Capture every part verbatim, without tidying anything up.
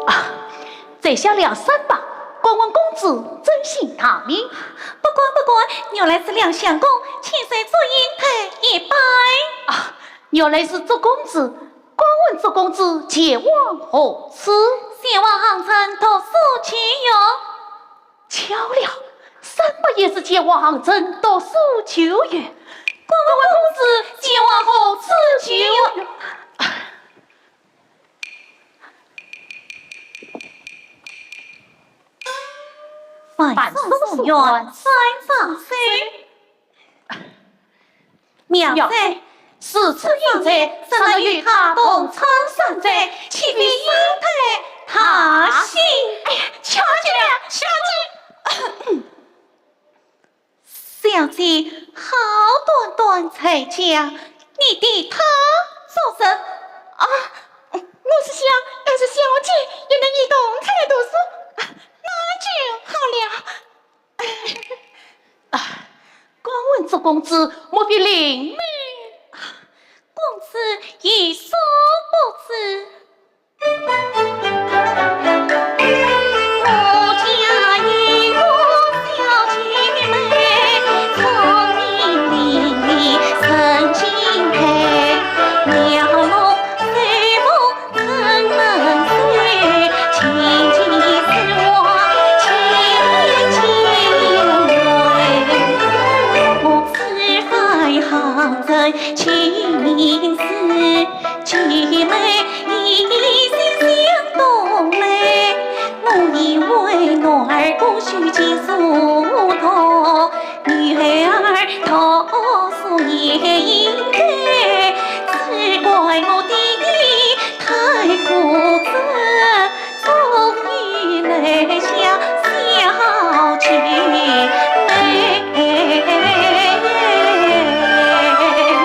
啊，在下梁山伯，敢问公子尊姓大名？不敢不敢，原来是梁相公，千岁祝英台一拜。啊，原来是祝公子，敢问祝公子前往何处？前往杭州读书求学。巧了，山伯也是前往杭州读书求学。敢问公子前往何处求学？ 万寿书院三藏书。妙哉，如此英才，怎能与他同窗生哉，岂非英台大幸？哎呀，小姐，小姐。 小姐好端端才佳，你对他做甚？啊，我是想，要是小姐也能与同窗读书，啊，那就好了。啊，敢问祝公子，莫非令妹？公子有所不知。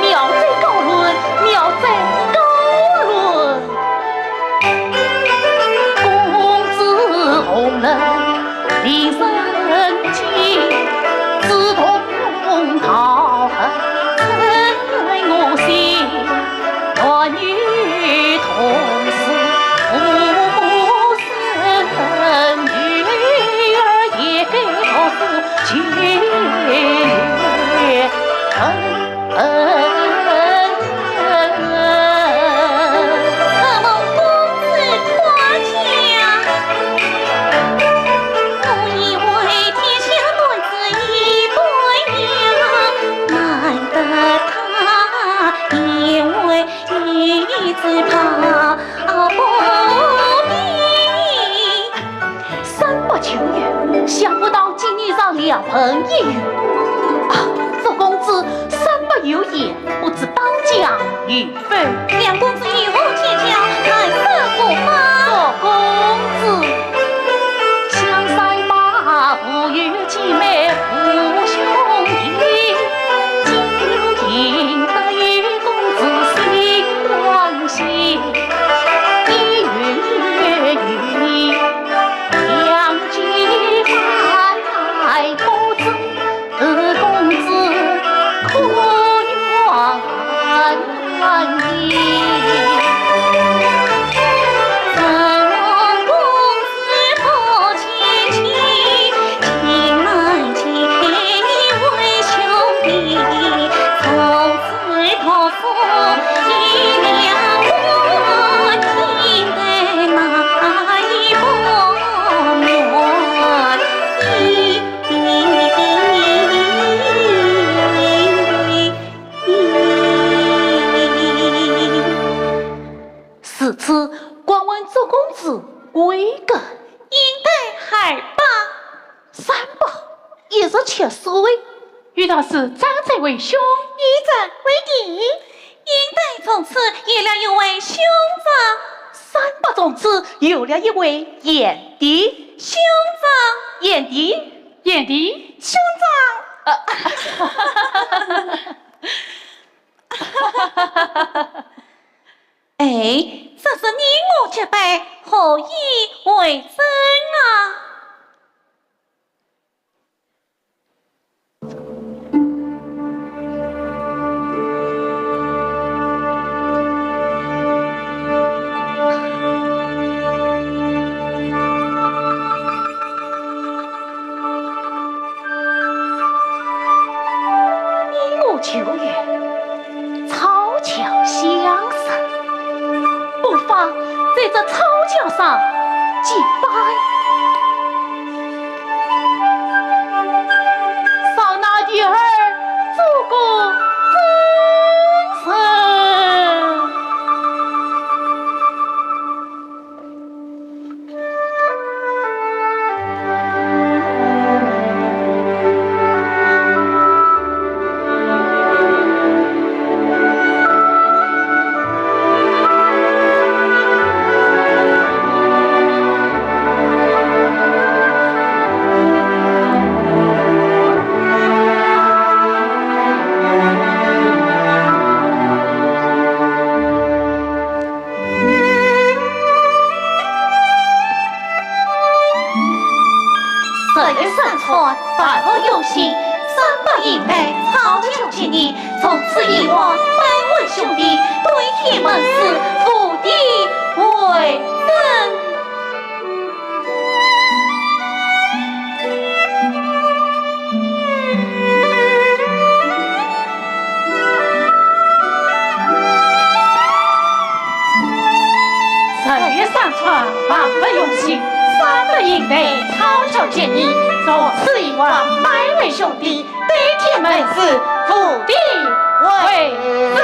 妙哉高论，妙哉高论。山伯求学，想不到竟遇上良朋一友。啊，祝公子，山伯有言，不知当讲与否？梁公子有何见教，谈笑不妨。祝公子，的水，遇到是张嘴为兄，一张为弟。应当从此有了一位兄长。三百从此有了一位贤弟。兄长。贤弟。贤弟。兄长。呃，哎，这是你我结拜，何以为真啊？ 你我旧友，草桥相识，不妨在这草桥上结拜。赏那弟儿做个真人。 十月上船，万物涌起，三百银台草桥见面，从此以往拜为兄弟，对天盟誓，伏地为证。 十月上船，万物涌起，三百银台草桥见面，从此以往拜为兄弟，对天盟誓，伏地为证。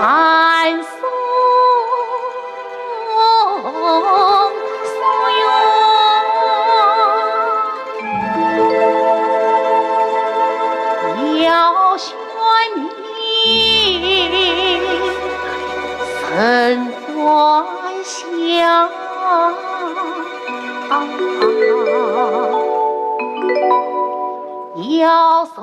寒送疏远，要选你身端详。要随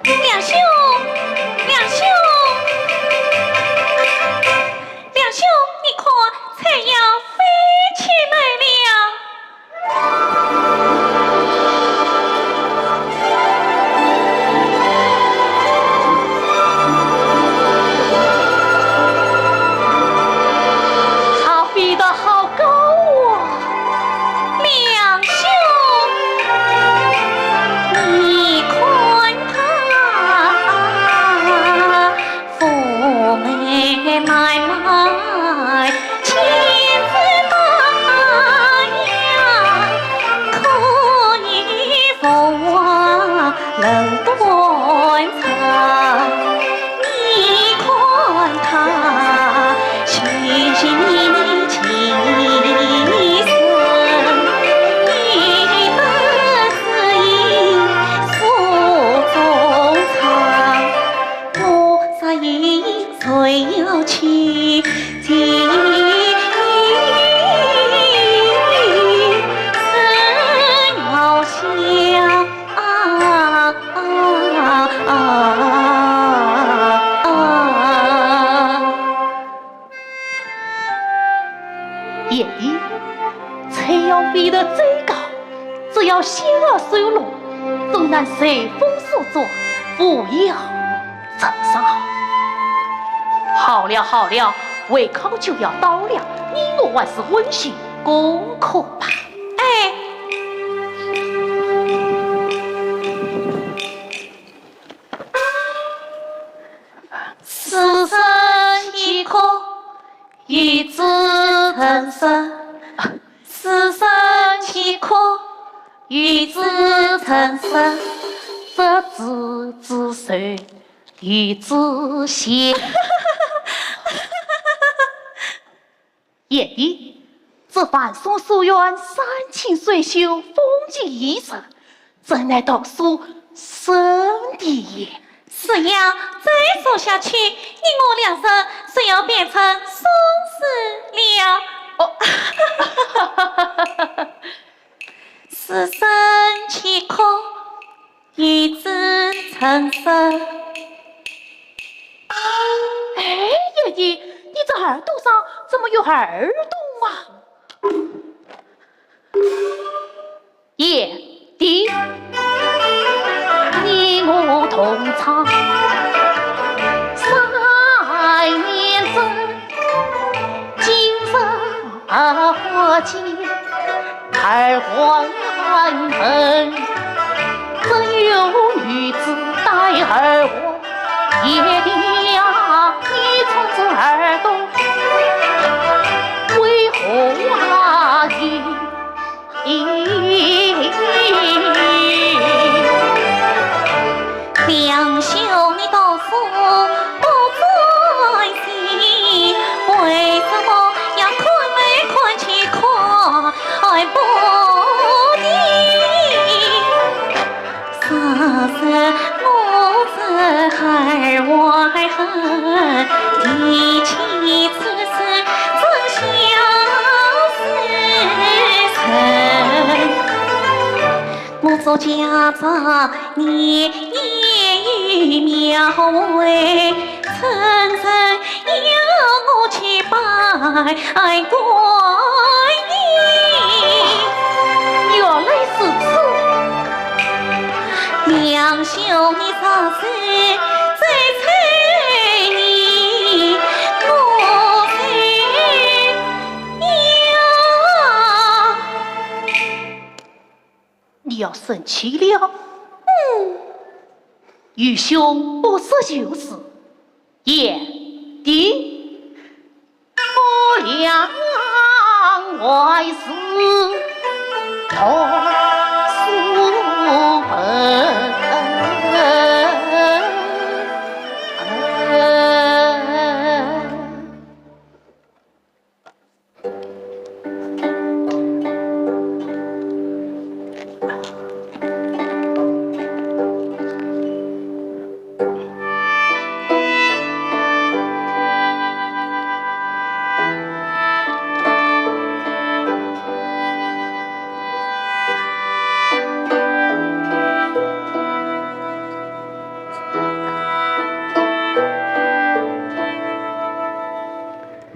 梁兄，梁兄，梁兄，你看，彩霞飞起来了。 它飞得好高啊！梁兄，你看它， 贤弟，彩霞飞得再高，只要仙儿收拢，总能随风送转，抚养成长。好了好了，会考就要到了，你我还是温习功课吧。哎。 此生岂可与子成生？此生岂可与子成生？执子之手，与子偕。贤弟，这寒送疏远，山清水秀，风景宜人， 怎奈读书圣地也。是呀，再说下去，你我两人就要变成松鼠了。哦。此生岂可与子成生？哎，贤弟，你这耳朵上怎么有耳洞啊？ 贤弟，你我同窗三年整，今日花间二还门。我做家长年年有庙会，真正要我去拜观音。原来如此。两兄你若是再催你，我才要。 你要生气了？嗯。愚兄不说就是。贤弟，我俩还是同宿门。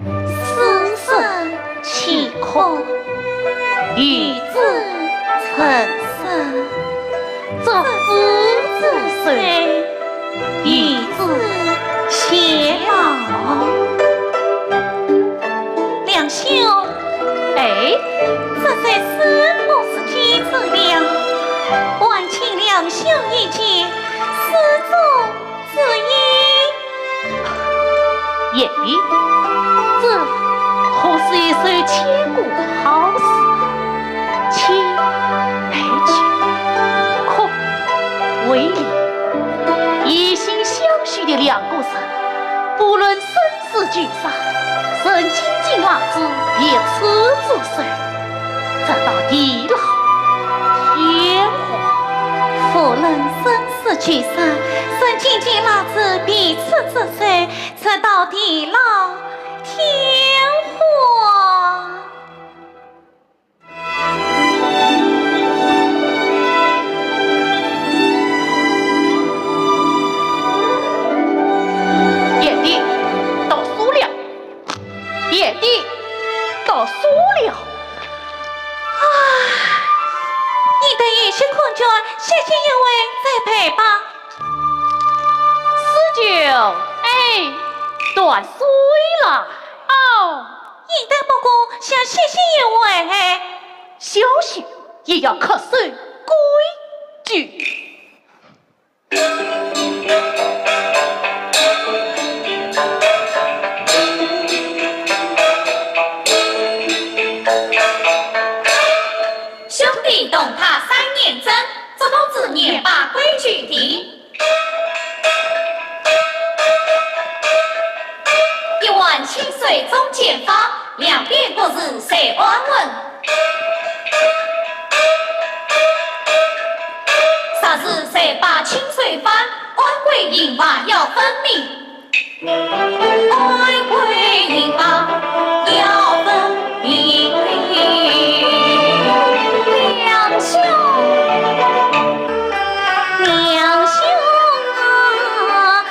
师生岂可与子成双，执子之手，与子偕老。两兄，哎，这才是我自己做了，还请两兄一见，师祖 之意。贤弟，这可是一首千古好诗啊！卿来去，可为你。以心相许的两个人，不论生死聚散，仍紧紧拉住彼此之手，直到地老天荒。不论生 死聚散，仍紧紧拉住彼此之手，直到地老天荒。贤弟，读书了。贤弟，读书了。唉，你等有些困倦，歇息一会再陪吧。 师舅，哎，断水了。哦。应当不过想歇息一会。休息也要恪守规矩。兄弟同他三年整，祝公子严把规矩定。 一碗清水中间放，两边各自侪安稳。若是侪把清水放，安归刑罚要分明。安归刑罚要分明。两兄，两兄啊，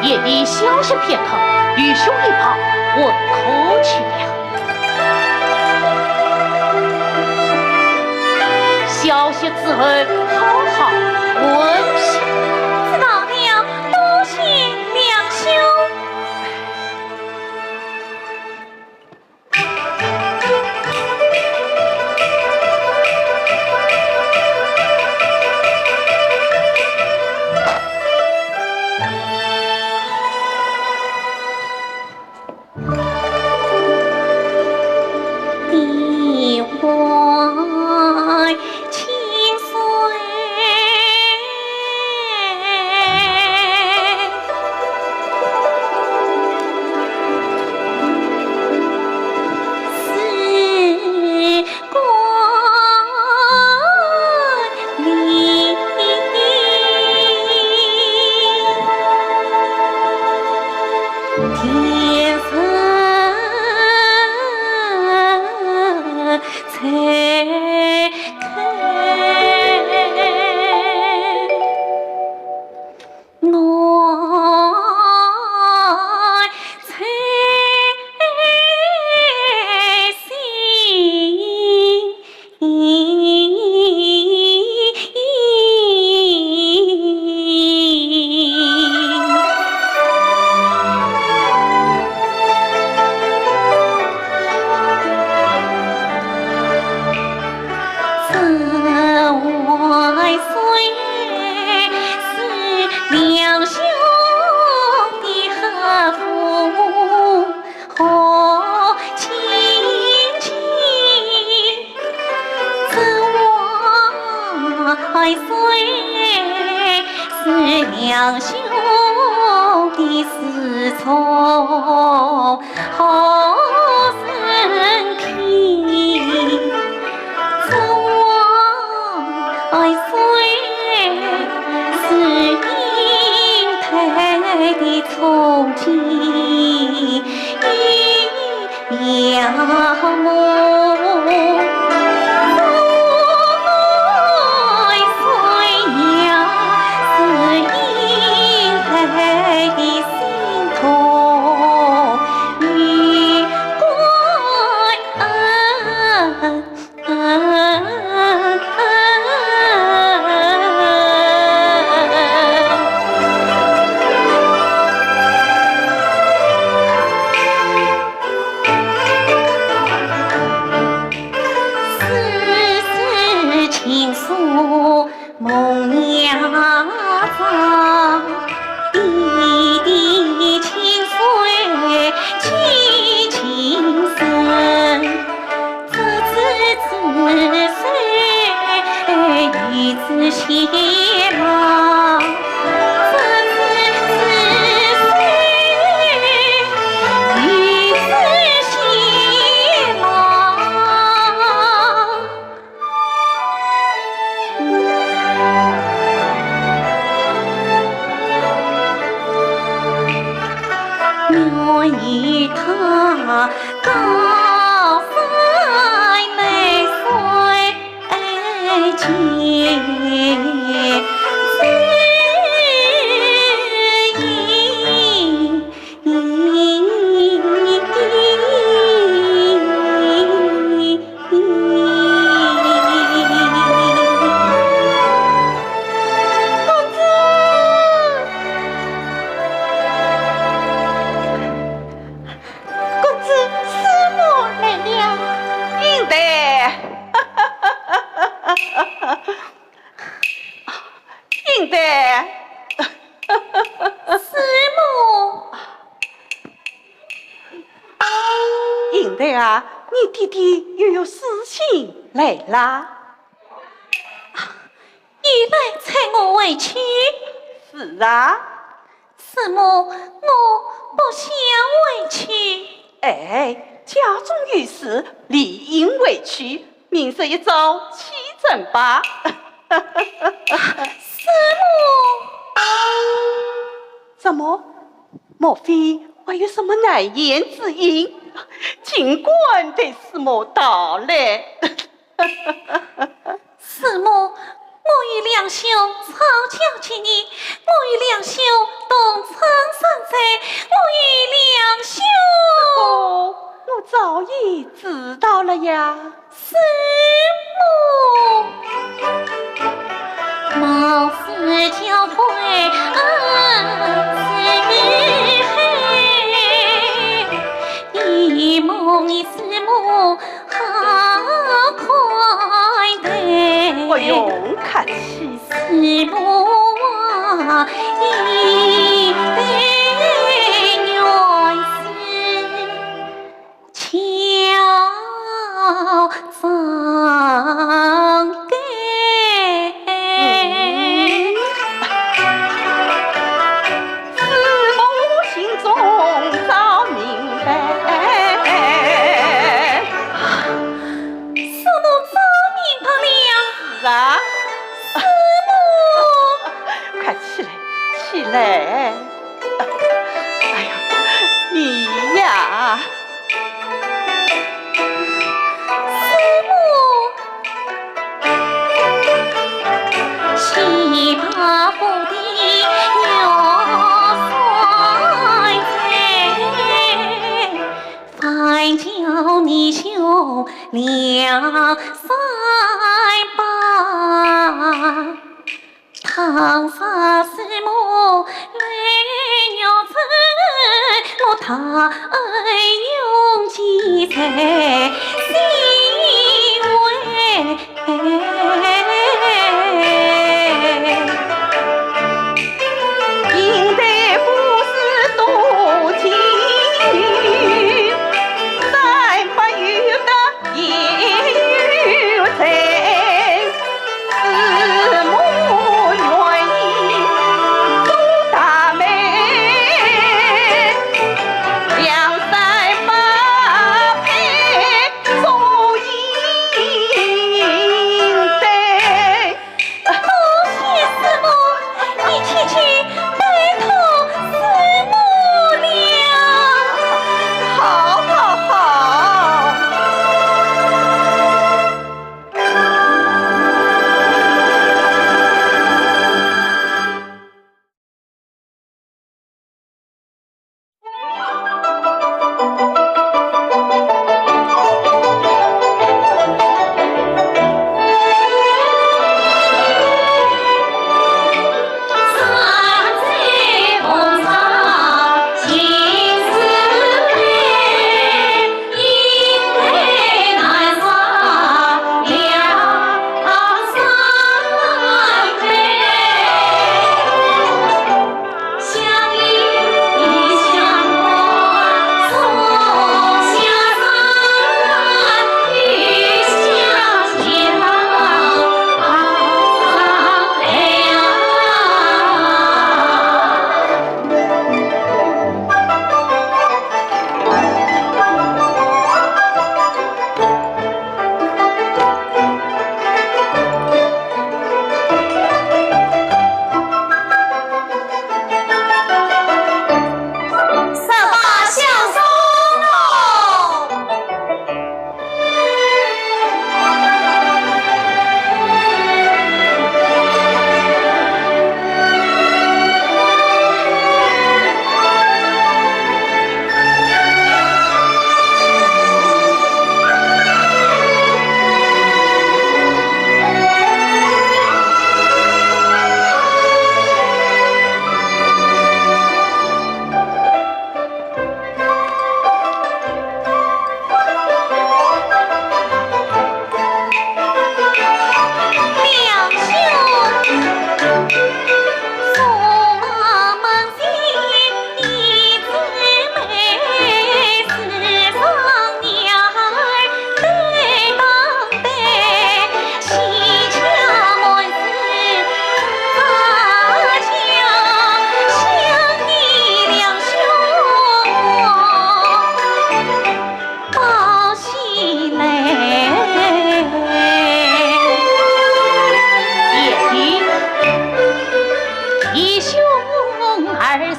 贤弟小息片刻，愚兄一旁问候去了。小息之后，好好问候。知道了，多谢两兄。 你还清水两兄弟是从何生起？这万岁是因他的从前呀么。公子，师母来了。应对。应对。师母。应对啊，你爹爹又有事情来啦？你来催我回去？是啊。 师母，我不想回去。哎，家中有事，理应回去，明日一早启程吧。师母。怎么？莫非还有什么难言之隐？尽管对师母道来。 师母，我与梁兄吵架几年，我与梁兄同窗生死，我与梁兄……哦，我早已知道了呀。师母。 不用客气。嗯。 师母心中早明白。师母早明白了。是啊。师母。快起来，起来。哎呀，你呀。师母。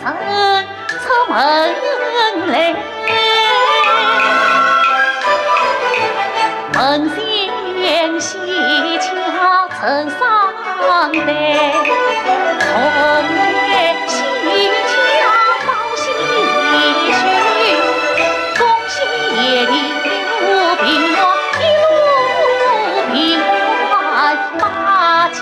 出门来，门前喜家成双对，送来喜家报喜讯，恭喜爷爷一路平安，一路平安，大家。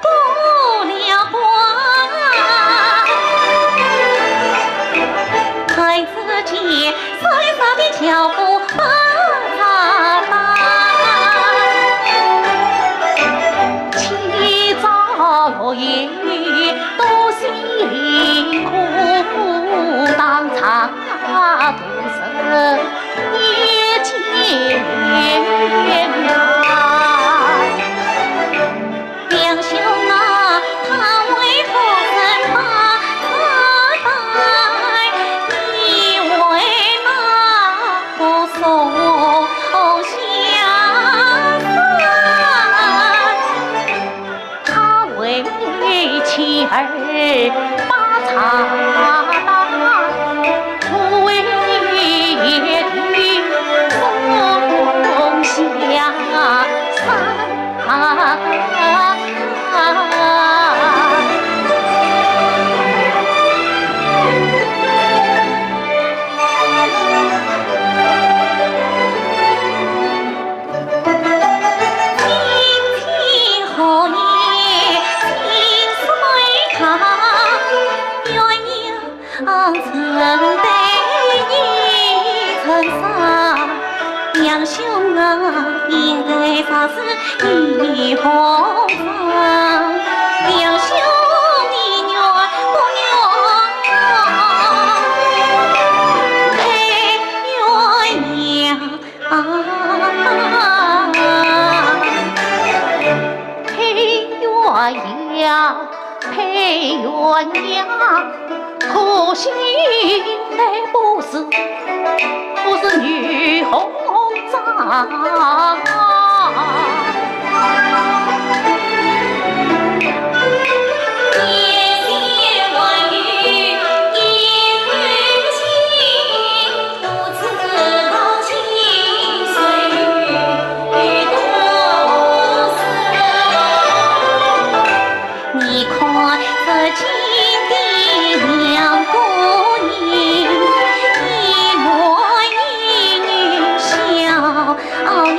过了关，看只见山上的樵夫把茶担，起早落夜多辛苦，当场大人也见笑。 梁兄啊，他为何人把茶担，你为他不送下山？他为妻儿把茶担，我为爹爹送下山。 梁兄啊，应该啥事你何妨？梁兄，你愿不愿配鸳鸯？配鸳鸯，配鸳鸯。 可惜来不是，不是女红妆。你看这金的两个人，一男一女笑意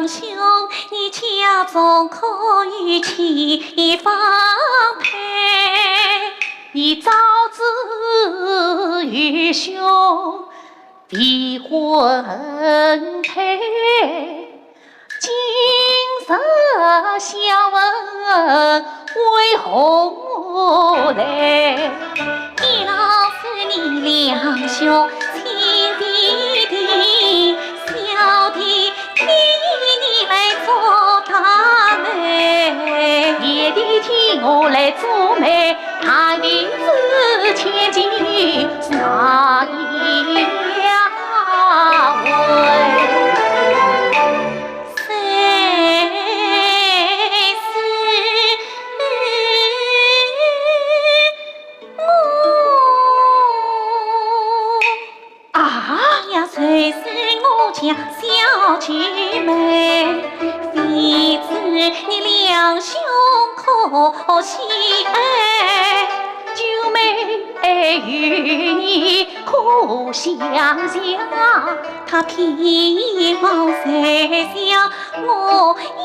兄，你家中可有妻房配？你早知愚兄未婚配，今日相问为何来？要是你两兄亲弟弟，小弟 替你来做大媒。爹爹替我来做媒，大名字千金是哪一位？谁是我？ 啊？哎呀，谁是我家小姐妹？谁知你两兄可惜哎？九妹与你可相像？她偏要谁相 我一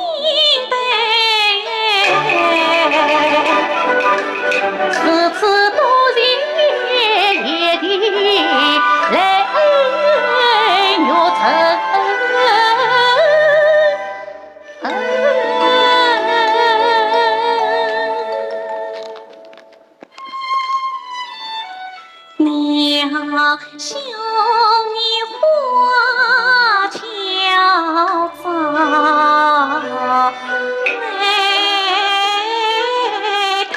杯。如此多情也的来玉成。娘想你花轿早来抬。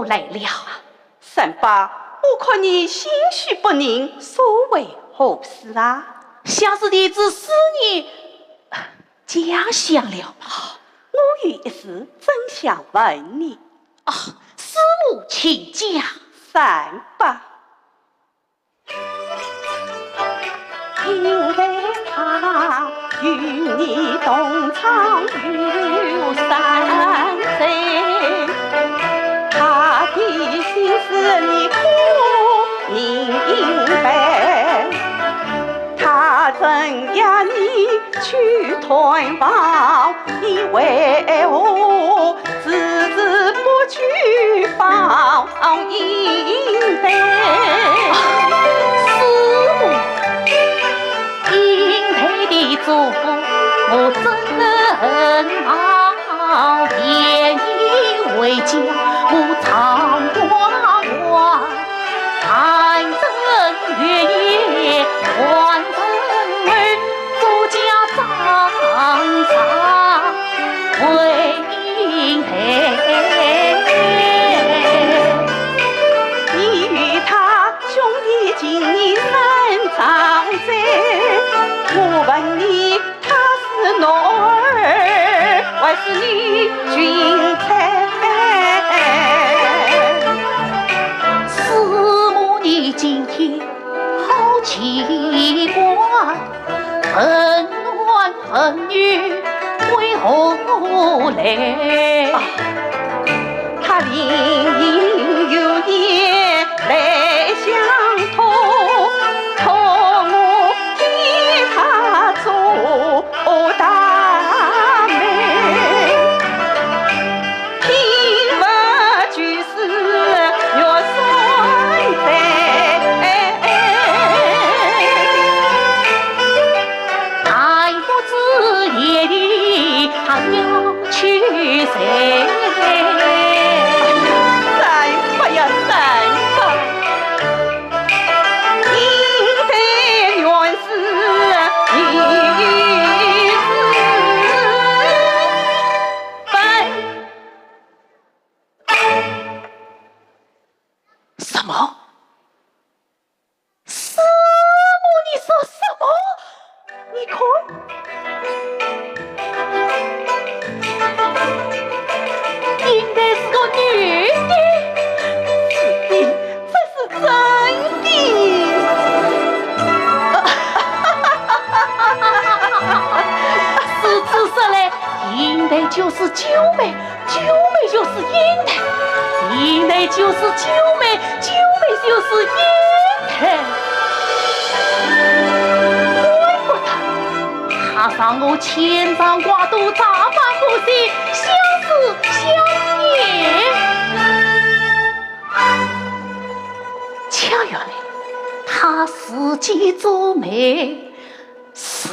来了。三伯，我看你心绪不宁，所为何事啊？想是弟子思念家乡了吧？我有一事真想问你。啊，师母请讲。三伯。 因为他与你同窗有三载，他的心思你可明白？他曾约你去探望，你为何 迟迟不去报应的。师母，应台的祝福我怎能忘？便已回家我常挂挂，但等月夜还人儿，做家当上为 你与他兄弟情谊深长在，我问你，他是男儿还是女君子？师母，你今天好奇怪，很 男儿女为何来？啊，他另有意来相托，托我替他做大媒。 听闻就是玉山在，难不知夜里他要去谁？三伯呀，三伯，应台原是你之本。 什么？师母，你说什么？你看，应台是个女的。是的，这是真的。如此说来，应台就是九妹， 九妹就是应台，应台就是九妹，九妹就是应台。怪不得她让我牵肠挂肚，茶饭不思，相思相念。恰原来她自己做媒，是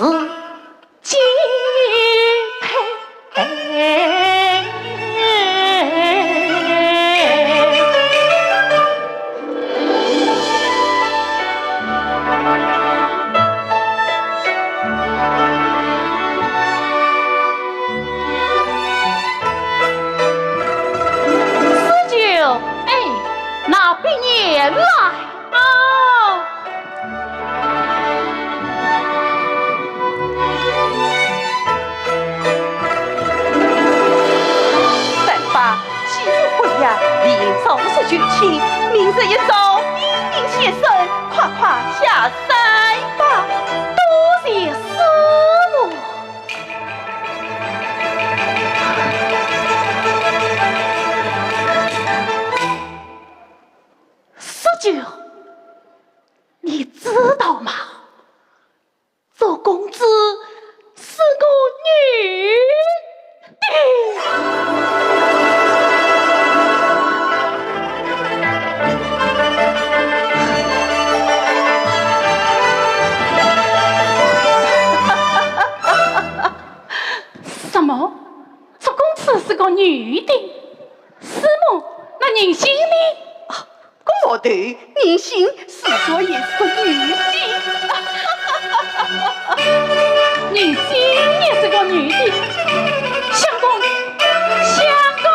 敬佩。四九，哎，拿笔砚来。 啊！三伯，既是婚约，理应早日成亲，明日一早禀明先生，快快谢三伯。多谢师母。 四九，你知道吗？周公子是个女的。什么？周公子是个女的？ 师母，那银杏呢？啊，个毛头，银杏是说也是个女的。银杏也是个女的，相公，相公。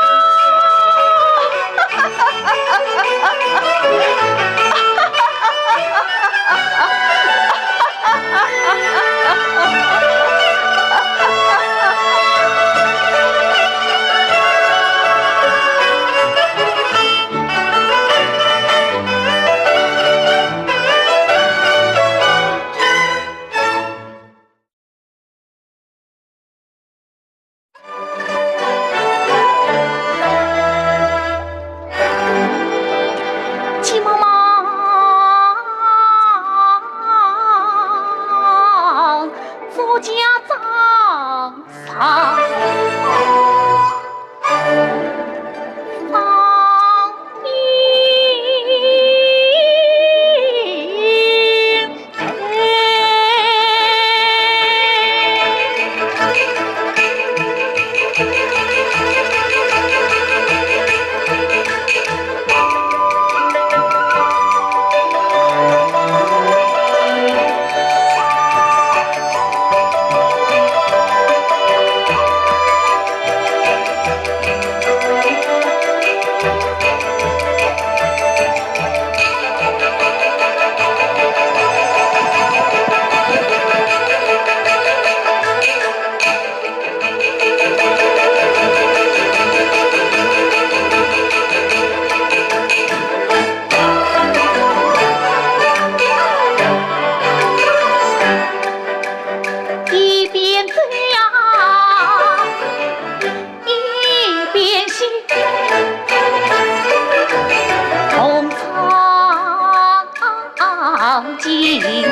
连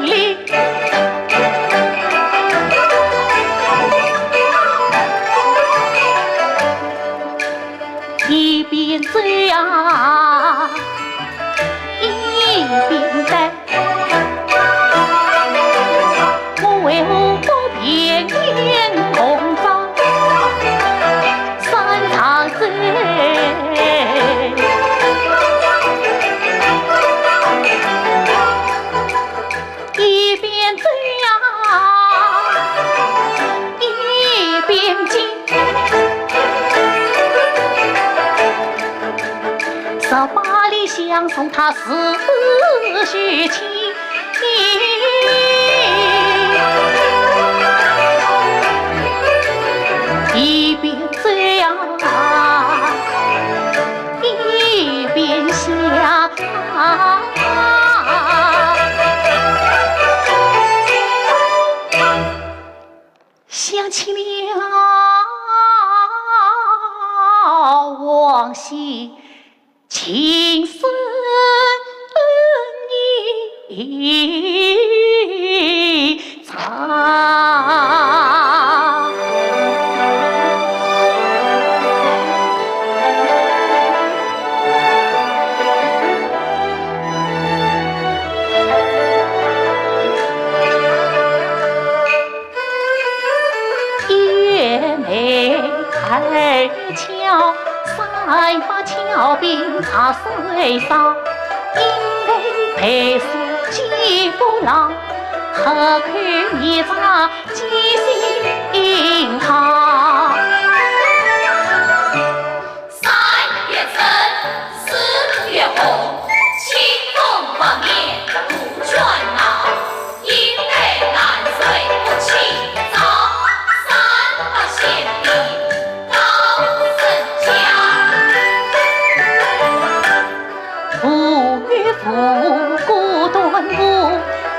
连。一边走啊，一边等。 我为何不辨英雄，山长水？一边走呀，一边惊。十八里相送他是许卿。 一边走呀，一边想。想起了往昔 情深意长。 一妹二巧，三把巧兵在水上，因为被水击不牢，喝口米茶，记性好。 三月春，四月红，清风拂面杜鹃闹，莺飞兰睡不起早，三八闲笔高声讲。 无语无故顿悟，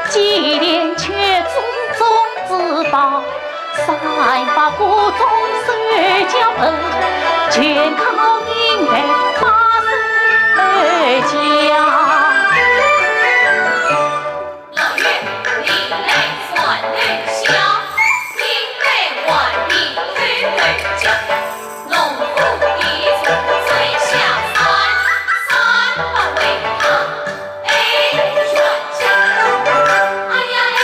几年却知种子宝。三把古钟手脚笨，全靠莺飞把手教。 六月里来算头小，莺飞外面偷偷叫。农夫一出水下山，三八为他哎旋转。哎呀哎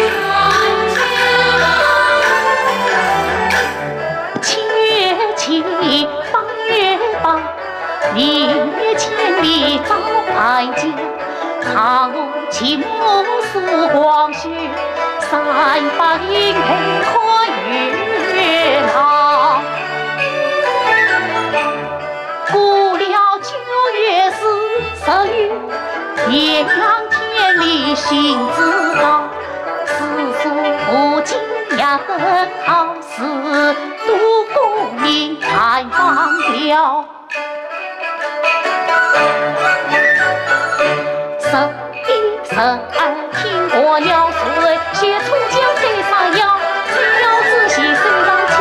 旋转。七七八月八， 明月千里照万家，长路寂寞思黄许，三八莺飞看月闹。过了九月是十月，艳阳天里寻子道，四书五经也得好，是杜公明探访了。 十一十二听过了，谁学出江水上摇，只要仔细手上去，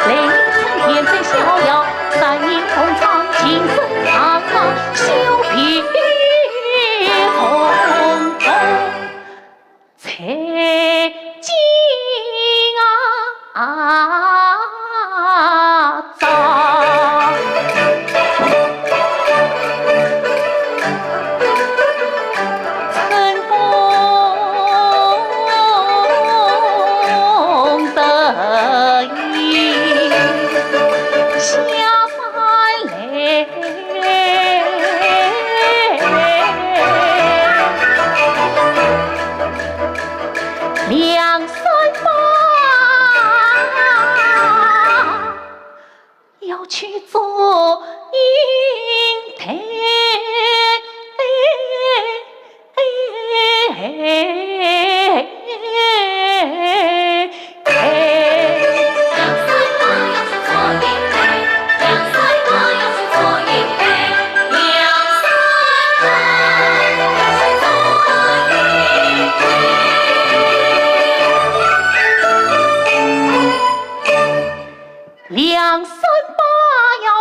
雷声电声逍遥，三年同窗情深长啊，休比重重。 在今啊朝。春风得意下山来。 梁山伯要去做英台。 梁山伯要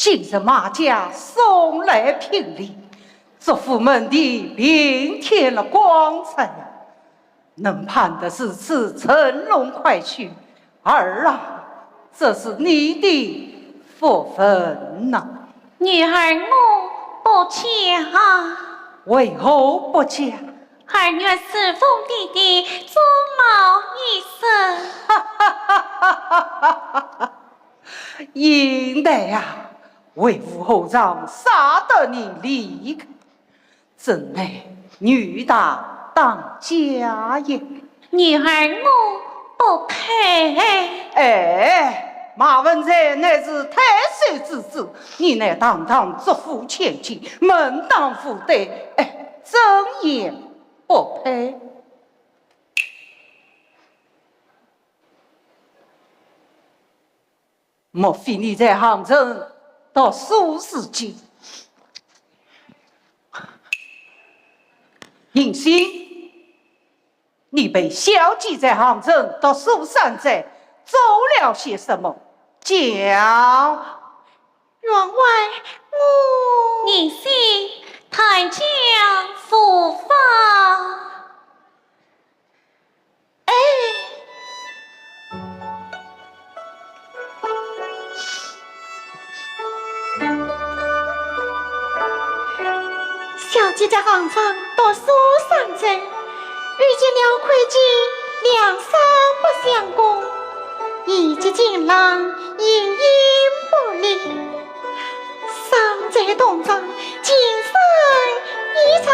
今日马家送来聘礼，祝福门第平添了光彩。 能盼得如此乘龙快婿，儿啊，这是你的福分呐。女儿我不嫁。为何不嫁？儿愿侍奉爹爹终老一生。英台啊，为父何尝舍得你离开？ 怎奈女大当嫁也。女儿我不配。哎，马文才乃是太守之子，你乃堂堂祝福千金，门当户对，哎，怎也不配。 莫非你在杭州读书时节？银心，你陪小姐在杭州读书三载，做了些什么？讲。员外，我……银心，谈讲无妨。 哎。小姐在杭州读书三载，遇见了魁杰，两生不相共，一结情郎，形影不离。 三载同窗，今生一场。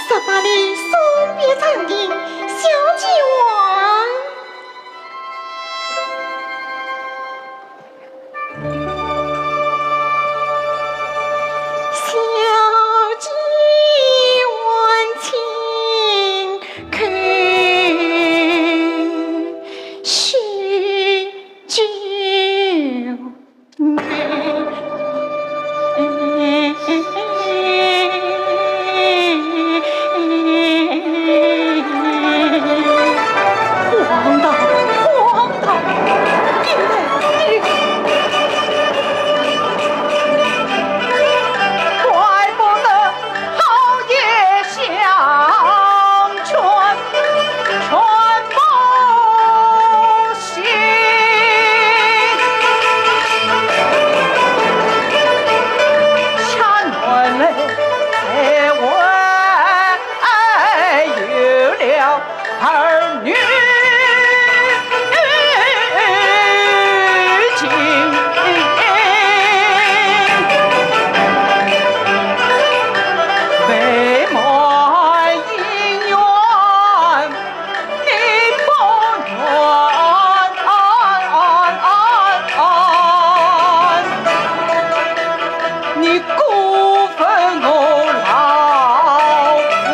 十八里送别长亭，小姐还。小姐还清客。 许久。荒唐，荒唐！怪不得 好言相劝，劝不醒。山门里在外有了 儿女情，未满姻缘你不愿。你辜负我老夫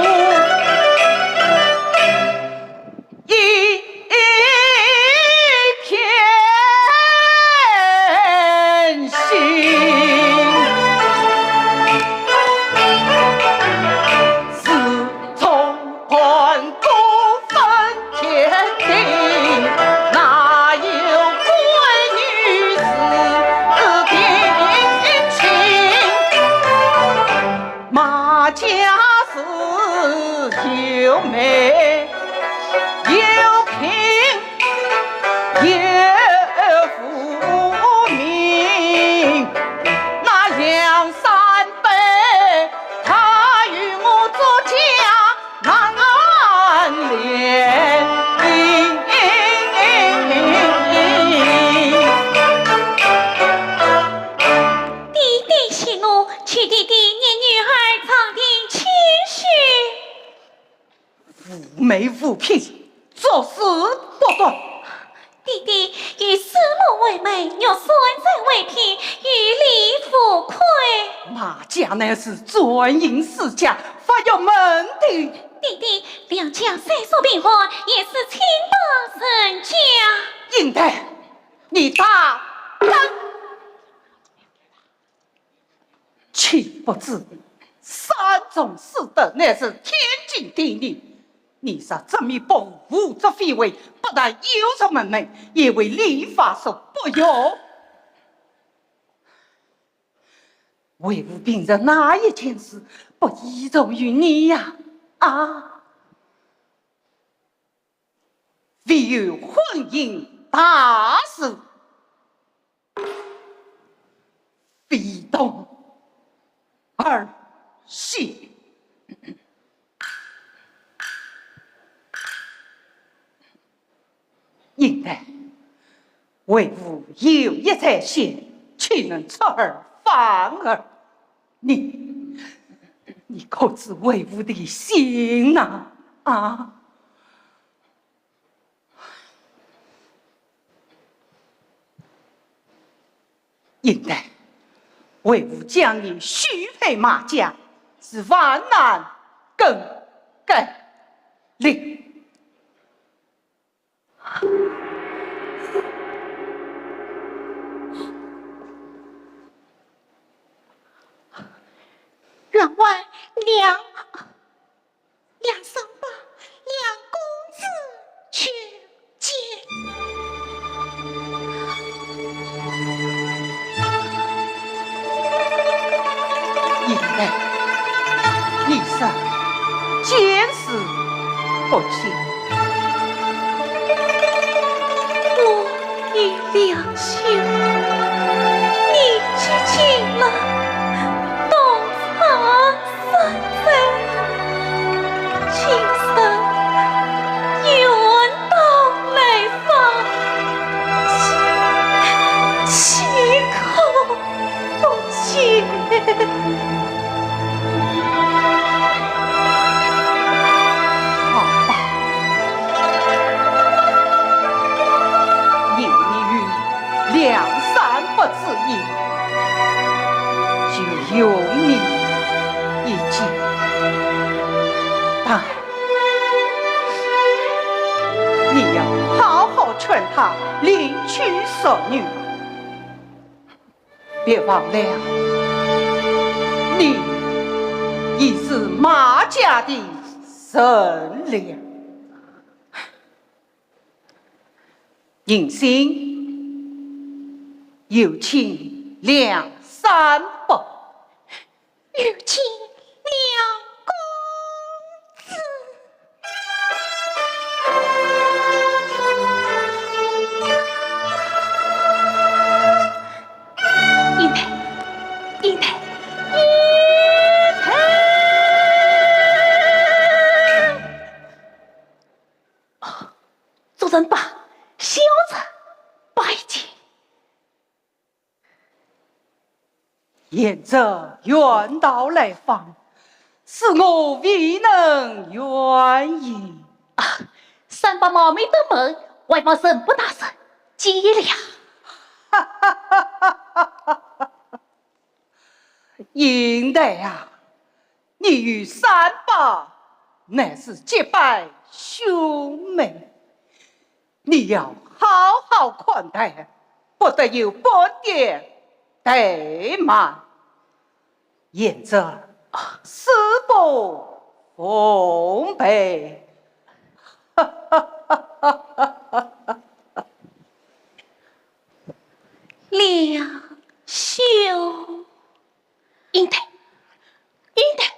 一片心。自从判官分天定，哪有官女私定情？马家是有媒 有聘有福名，那梁山伯他与我做将难联。爹爹息怒，求爹爹念女儿长亭千岁。 无媒无聘，作死不断。爹爹，与师母为媒，与山珍为聘，与理无亏。马家乃是纨绫世家，发育门第。爹爹，梁家虽属贫寒，也是清白人家。英台，你大胆！ 岂不知山中四德乃是天经地义。你若执迷不悟，胡作非为，不但有辱门楣，也违礼法，说不用。为父平日哪一件事不倚重于你呀？啊！唯有婚姻大事，非同儿戏。 应旦，为父有意在先，岂能出尔反尔？你，你可知为父的心呐？啊！ 应旦，为父将你许配马家，是万难更改哩。员外，娘…… 梁山伯，梁公子求见。应旦，你说见死不救。我 有良心，你既进了东厂三载，今日远道来访，岂，岂可 不见。好吧，因你与梁山伯之意，就容你一计。但你要好好劝他另娶淑女。 别忘了，你已是马家的人了。银心，有请梁山伯。 有请梁公子。应旦，应旦，应旦。哦，主人吧，小侄拜见。 贤侄远道来访，恕我未能远迎。啊，山伯冒昧登门，还望仁伯大人见谅。应旦啊， 你与山伯乃是结拜兄妹，你要好好款待，不得有半点怠慢。贤侄，誓不奉陪。梁兄。 应旦，应旦。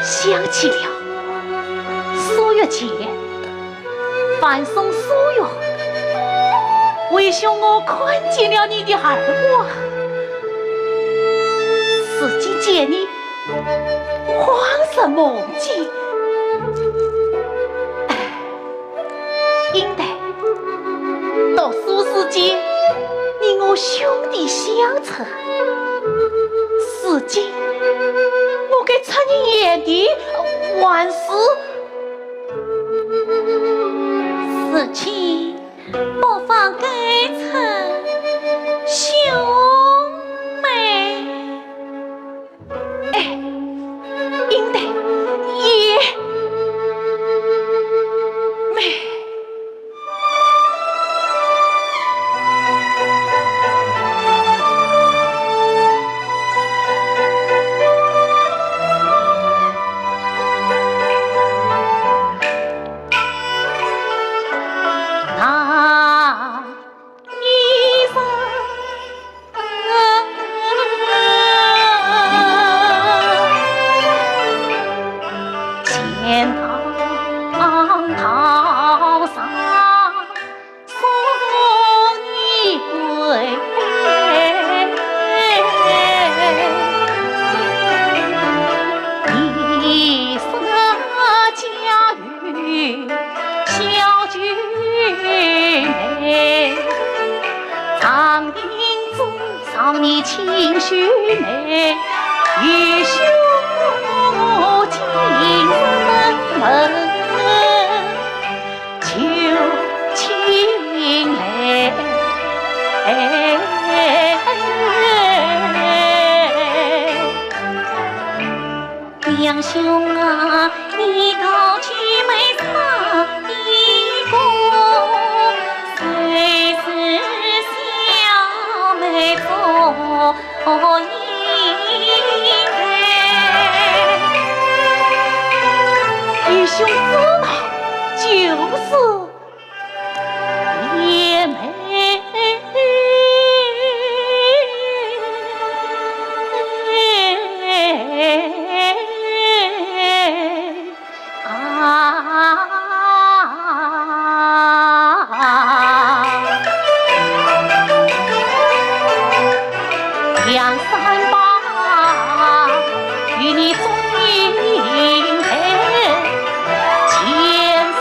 想起了苏月姐，樊松苏月，为兄我看见了你的耳光，如今见你，恍然梦见。 应得读书时节，你我兄弟相称，如今我该称你贤弟还是？如今不妨改称兄妹。 哎，应得，也美。那一声 钱塘道上送你归。你是家有 小舅妹，长亭子上你亲兄妹，与兄进门就亲来。 梁兄啊，你到姐妹上一个，谁是小妹做一个？愚兄知道，就是 也没啊。梁山伯与你忠义。 前世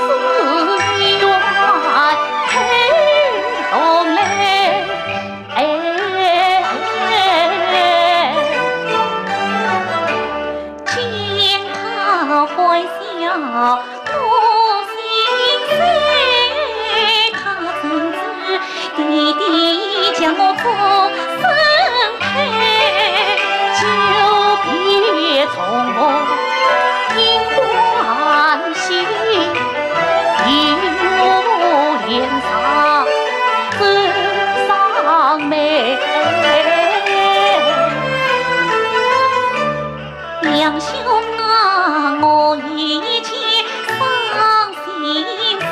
有缘配同来，见他欢喜多心酸，他怎知 弟弟将我做身配，久别重逢应欢喜，一路脸上增伤悲。梁兄啊，我已经伤 心事，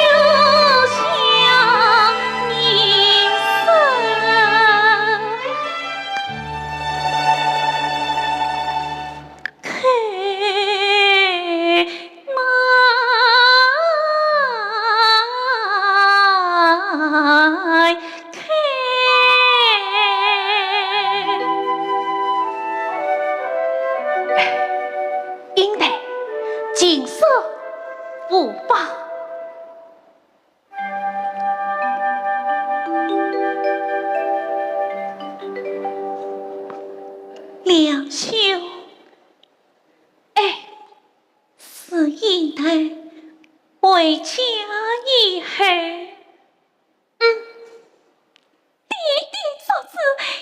又想你深。开门开。 应得，近身勿报。梁兄，哎，是应得回家以后， 嗯，爹爹做主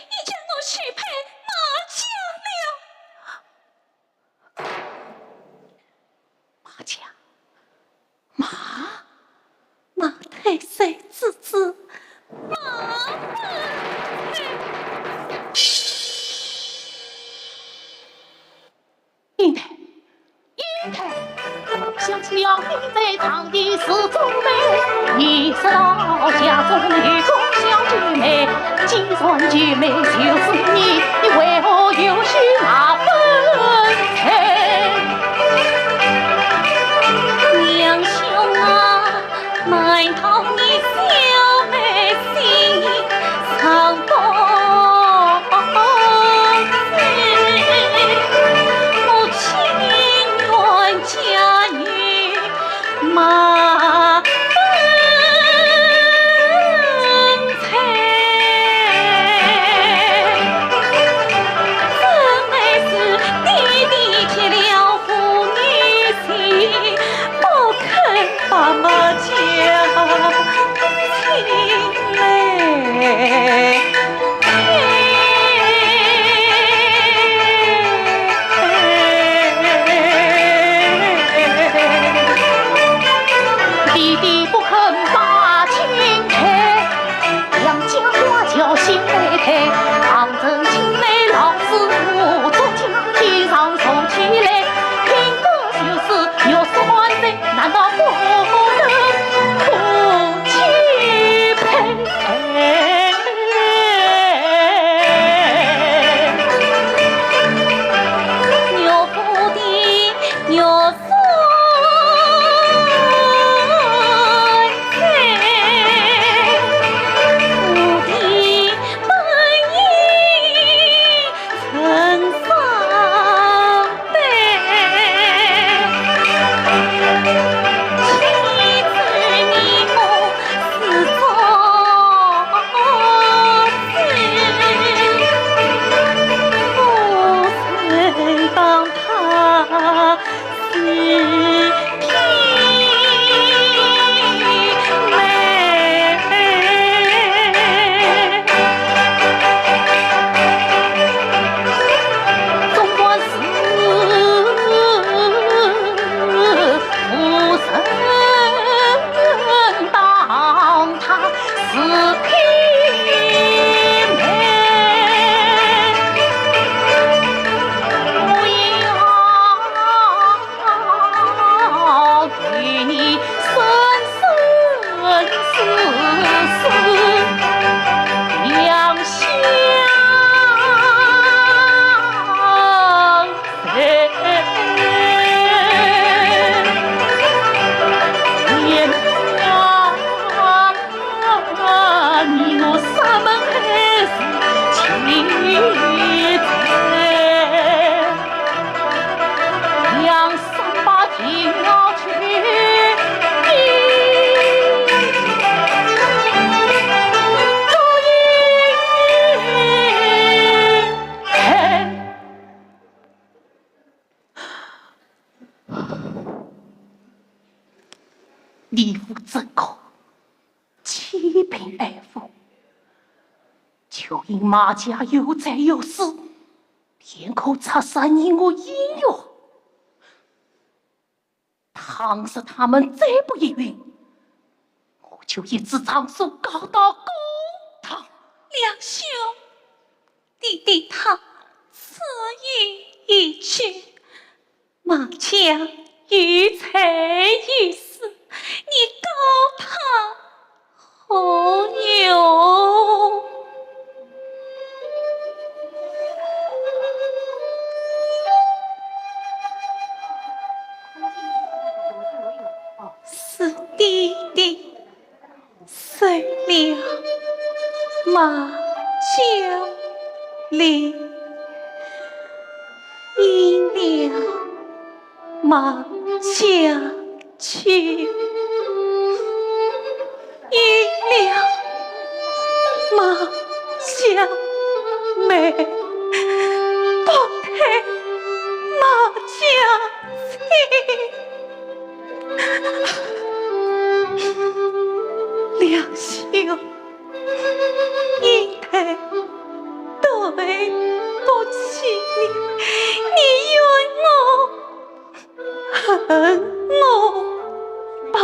已将我许配马家了。马家？马？马太岁之子，马太岁。 应得，应得，想起了你在堂的是忠妹，你说到家中有功效，妹，既然舅妹就是你，你为何又许那婚姻？梁兄啊，难道你小妹心上不知？我情愿嫁与 马文才，怎奈是爹爹结了父女情，不肯把马家请来。 爹爹不肯把亲待，杨家花轿新来抬，当真青梅老死我，祝家天上送起来，拼个就是玉山人，难道不能可期盼？ 李府怎可欺骗爱妇？就因马家有财有势，便可拆散你我姻缘。倘使他们再不应允，我就一纸诏书告到公堂。梁兄， 爹爹他自有一计，马家有财有势，你告他何用？是爹爹 收了马家令，应了马家情，应了马家媒，不配马家亲。 梁兄，英台对不起你，你怨我，恨我吧。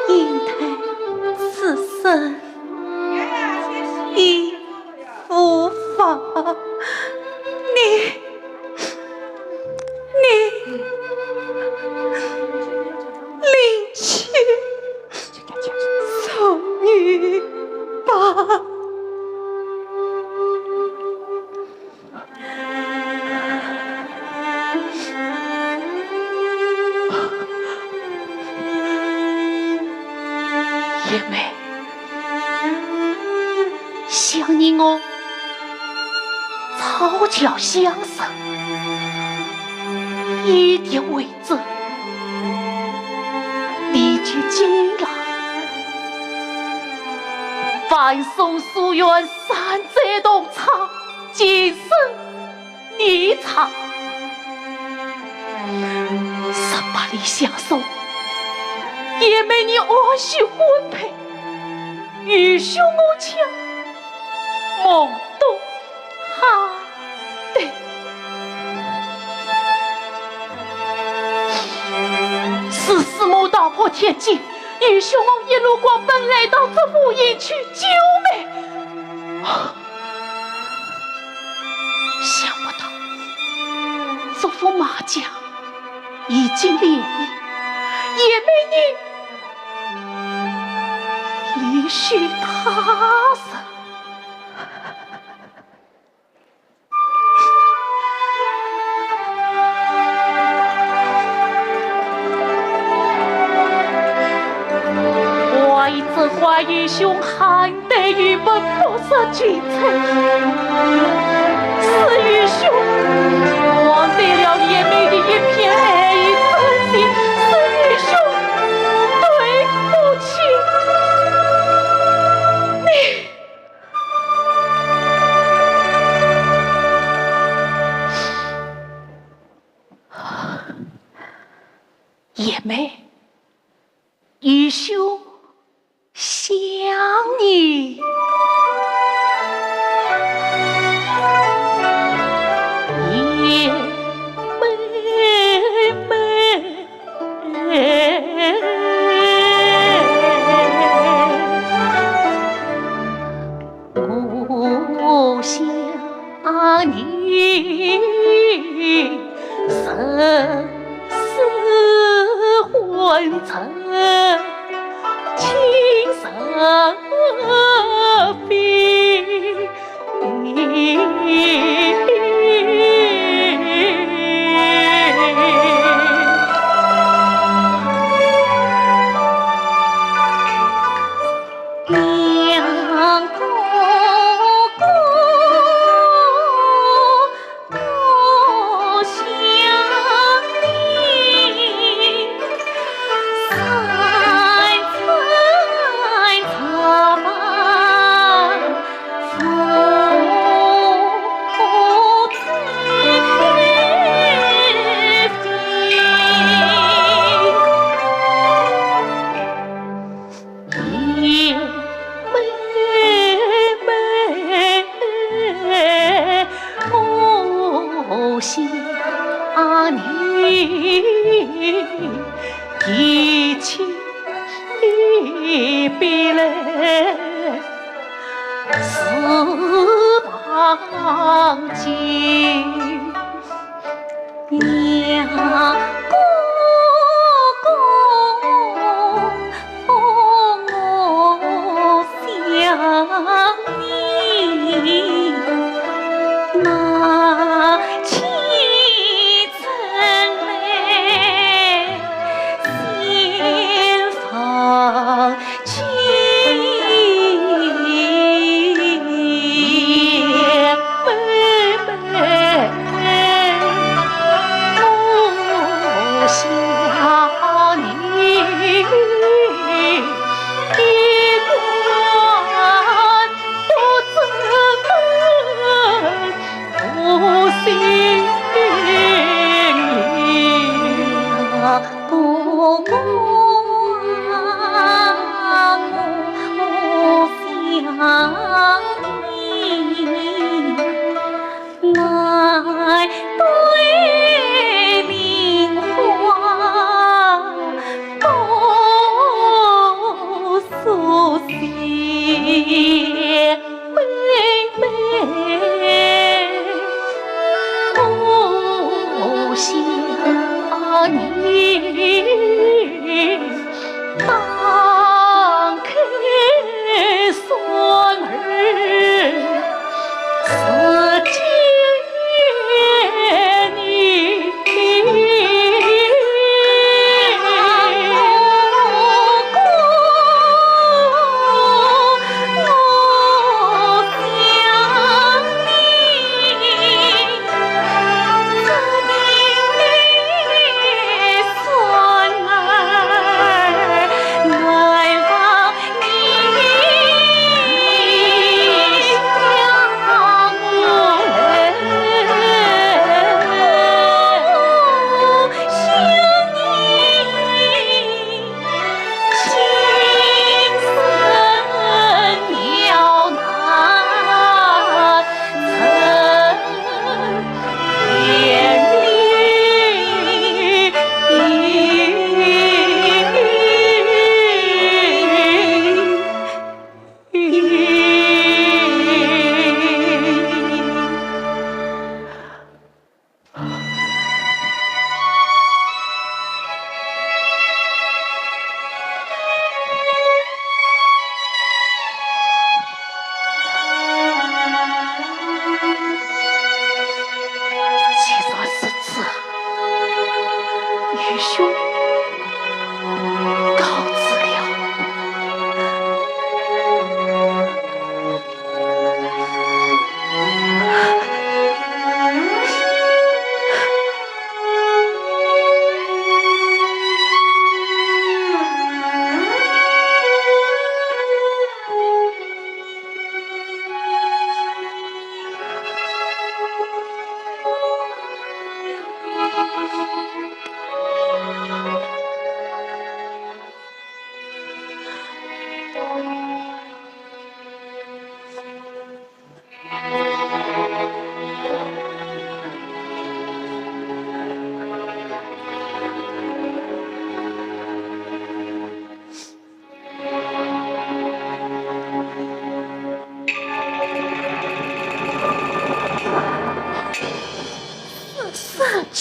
英台此生已 无法，你，你另娶妹妹，想你我早就相识，一点未知，你就近来。万松书院山寨同窗，今生 你唱。十八里香送，也没你安许婚配，愚兄我却懵懂哈得。是师母道破天机，愚兄我一路狂奔来到这府营去救妹。 想不到，这副马甲已经裂了，也没你，也许他人。 我一直怪愚兄含得愚笨，不识群策，是愚兄忘记了贤妹的一片爱与真心，是愚兄对不起你。 贤妹，愚兄想你。贤妹妹。 我想你，生死昏沉，今生非你。 娘，哥哥，我想你，三餐茶饭 我想你，提起你笔来是忘记。 娘，哥哥，我想你，那青春美，心房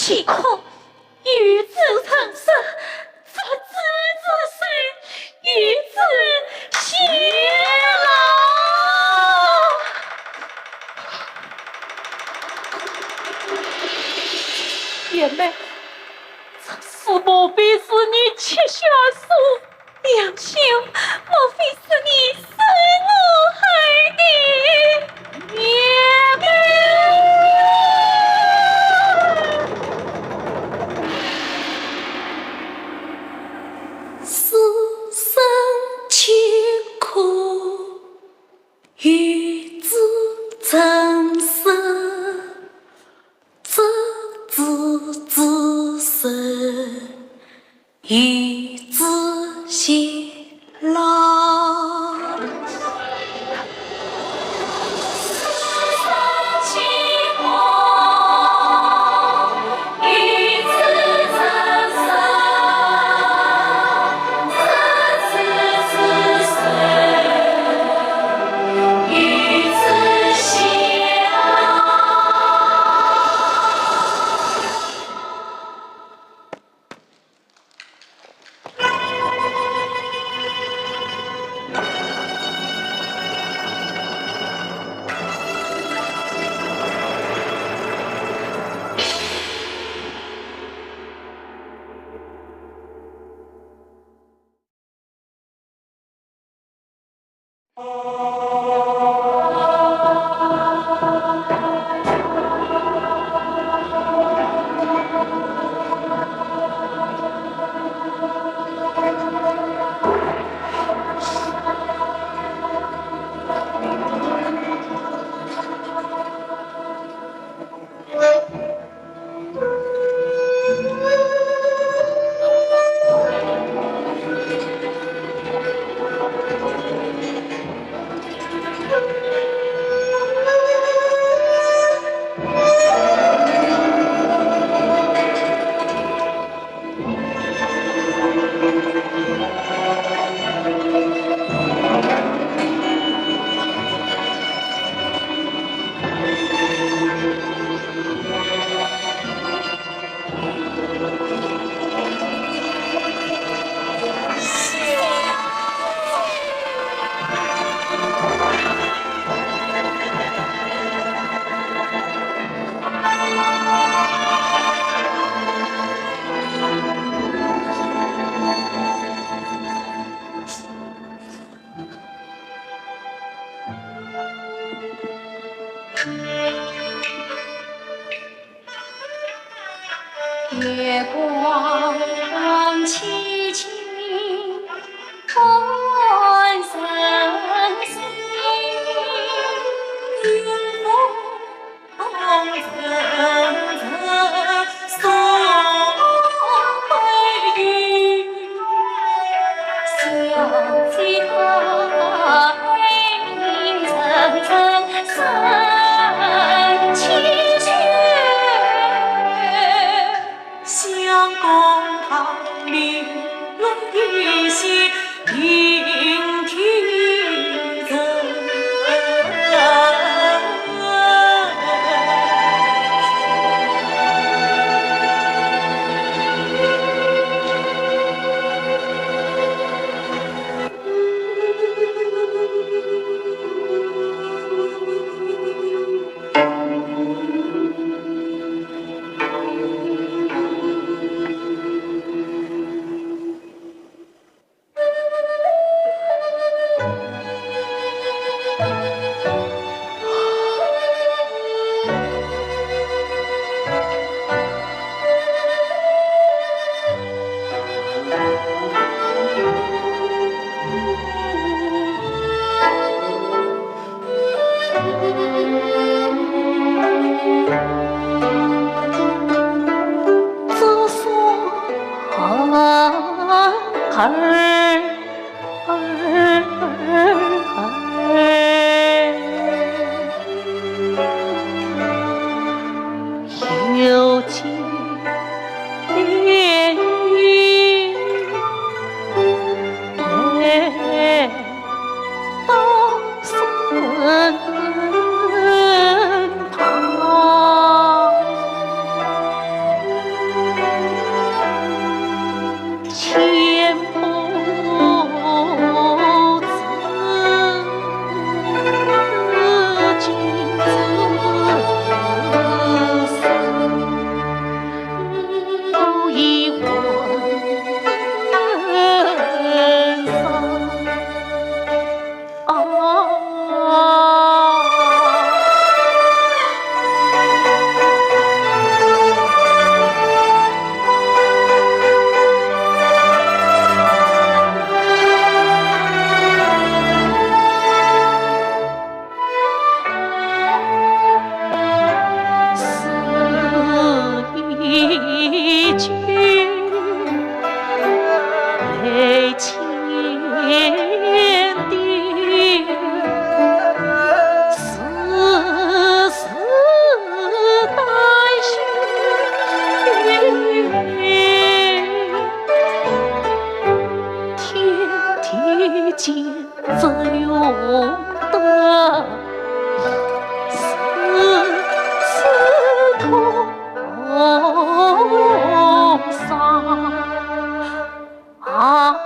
其苦，与子成死，执子之手，与子偕老。贤妹，这书莫非是你膝下所 梁兄，莫非是你生我孩的？贤妹。书生岂可与子成死，执子之手， 与子偕老。只有得是死痛伤。啊。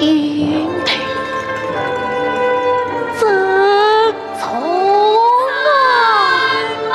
英台，真重啊！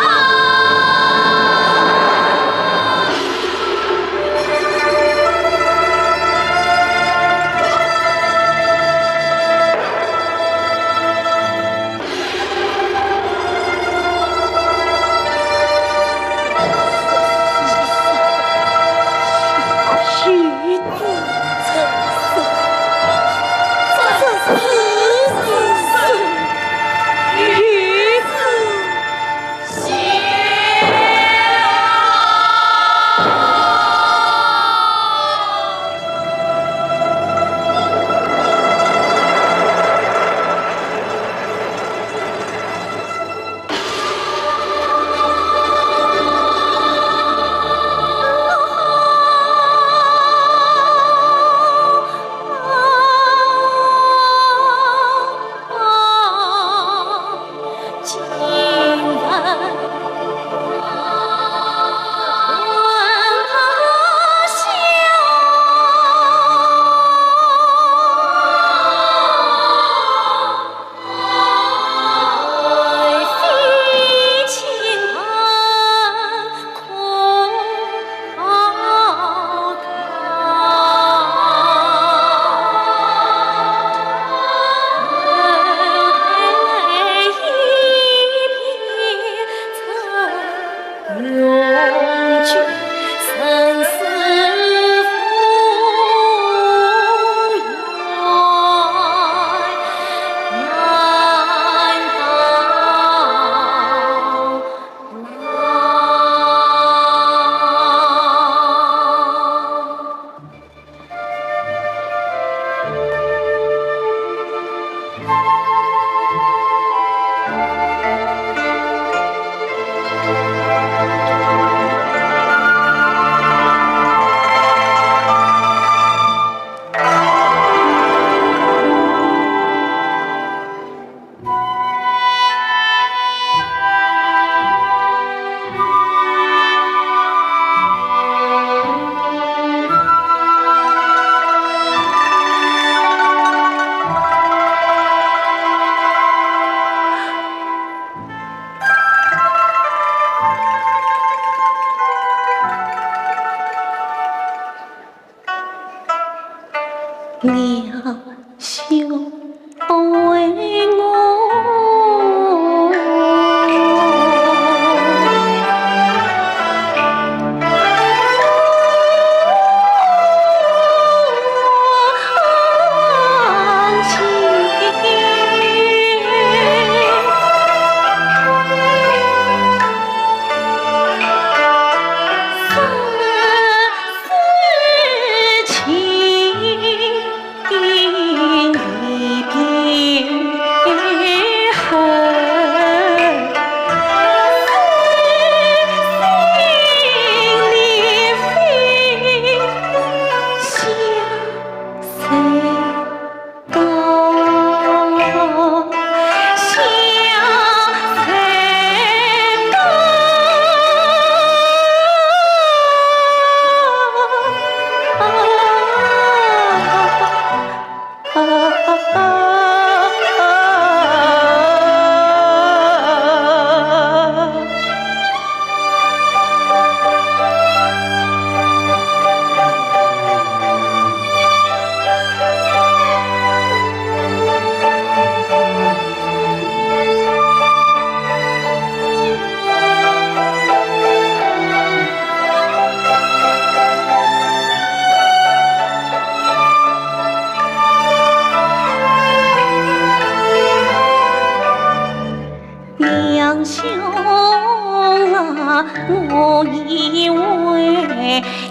我以为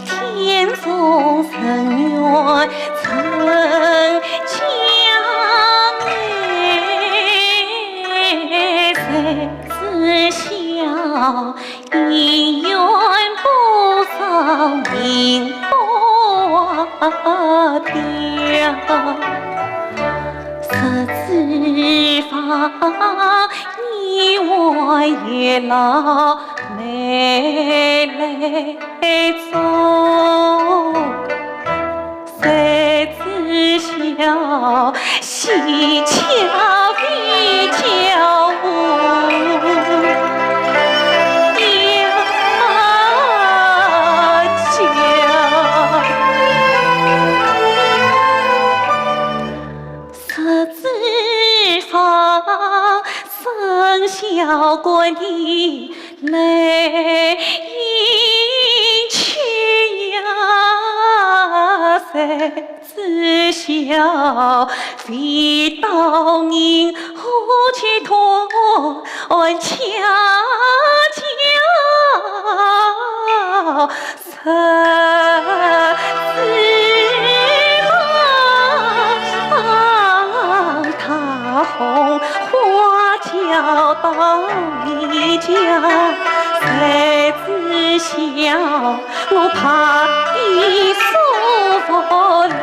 天中人愿成家哎，谁知晓姻缘不寿命不调。 十指法，你还也老没来做，谁知晓喜巧非巧勿要巧。 十指法，生肖官的来迎娶呀，谁知晓非道人何其断恰巧。 十指法，桃红花轿到你家，谁知晓我怕你送不来。